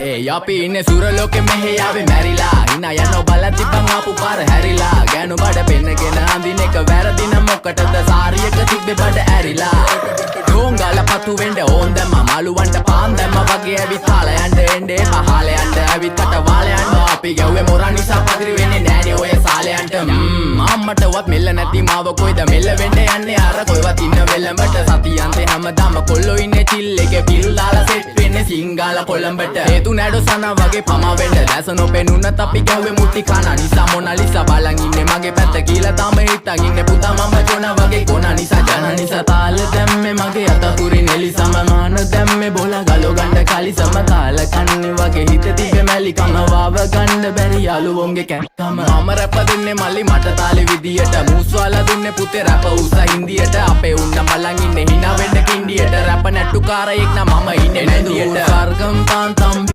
ඒ අපි ඉන්නේ සුර ලෝකෙ, මෙහෙ ආවේ මැරිලා. හිනා යනෝ බලන් තිබ්බන් ආපු පාර හැරිලා. ගෑනු බඩ පෙන්නගෙන අඳින එක වැරදි නම් මොකටද සාරියක තිබ්බේ බඩ ඇරිලා? ඩෝංගාල පතු වෙන්න ඕන් දැම්ම, මාළුවන්ට පාන් දැම්ම වගේ ඇවිත් කාලා යන්න එන්න එපා. හාල යන්න ඇවිත් කට වාල යන්න. අපි ගැව්වේ මොරා නිසා පදිරි වෙන්නේ නෑනේ ඔය සාලයන්ට. අම්මටවත් මෙල්ල නැති මාව කොයිද මෙල්ල වෙන්න යන්නේ අර කොයිවත් ඉන්න වෙලඹට? සතියන්තේ හැමදාම කොල්ලෝ ඉන්නේ චිල් එකේ, පිල් දාලා සෙට් වෙන්නේ සිංගාල කොළඹට. හේතු නැඩෝ සනා වගේ පමා වෙන්න දැස නොපෙනුනත් අපි ගැහුවේ මුට්ටි කන නිසා. මොනාලිසා බලන් ඉන්නේ මගේ පැත්ත කියලා තාම හිතන් ඉන්නේ පුතා මම ජොනා වගේ කොනා නිසා. ජන නිසා තාල දැම්මේ මගේ අත තුරින් එලිසම. මාන දැම්මේ බොල ගලෝ ගන්න කලිසම. කාල කන්නේ වගේ හිත තිබ්බේ මැලිකම. වාව ගන්න බැරි යාළුවොන්ගේ කැක්කම. මම රැප දෙන්නේ මල්ලි මට තාලෙ විදියට. මූස්වාලා දුන්නේ පුතේ රැප උස හින්දියට. අපේ උන්න බලන් ඉන්නේ හිනා වෙන්න කින්ඩියට. රැප නැට්ටුකාරයෙක් නම් මම ඉන්නේ නැන්දියට. සර්ගම් තාන් තම්බි.